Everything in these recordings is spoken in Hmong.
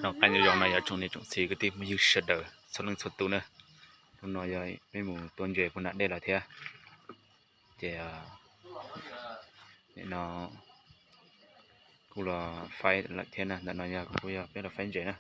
Noj qab nyob zoo no yog tsoom niam tsoom txiv kwv tij phooj ywg sawv daws txhua leej txhua tus na. Hnub no yog peb mus tua ntses puag nram dej los thiab, ces nim no kuj los faib lawm thiab na. Ntawm no yog kuj yog peb los faib ntses na.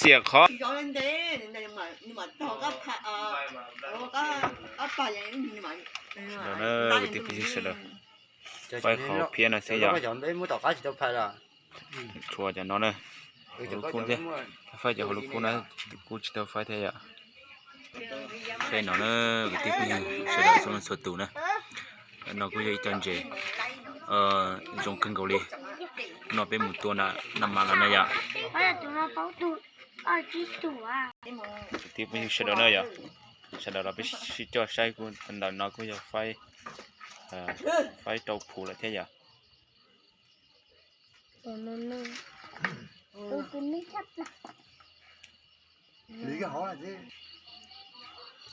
Xiam qhov. Kwv tij phooj ywg sawv daws, faib qhov phiab no xwb yog. Tshuav cov no na, hauv lub kub thiab. Faib cov hauv lub kub na, kuj tsis tau faib thiab yom. Saib no na, kwv tij phooj ywg sawv daws txhua leej txhua tus na. No kuj yog ib co ntses zoo kawg nkaus li. No peb mus tua na mas los na yom. Kwv tij phooj ywg sawv daws na yom, sawv daws los peb sib coj saib, kuj ntawm no kuj yog faib, faib rau phuv lawm thiab yom.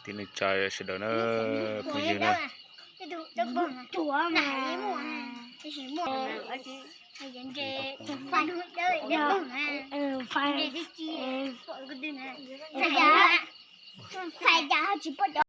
Tij neej tsa sawv daws na, phooj ywg na.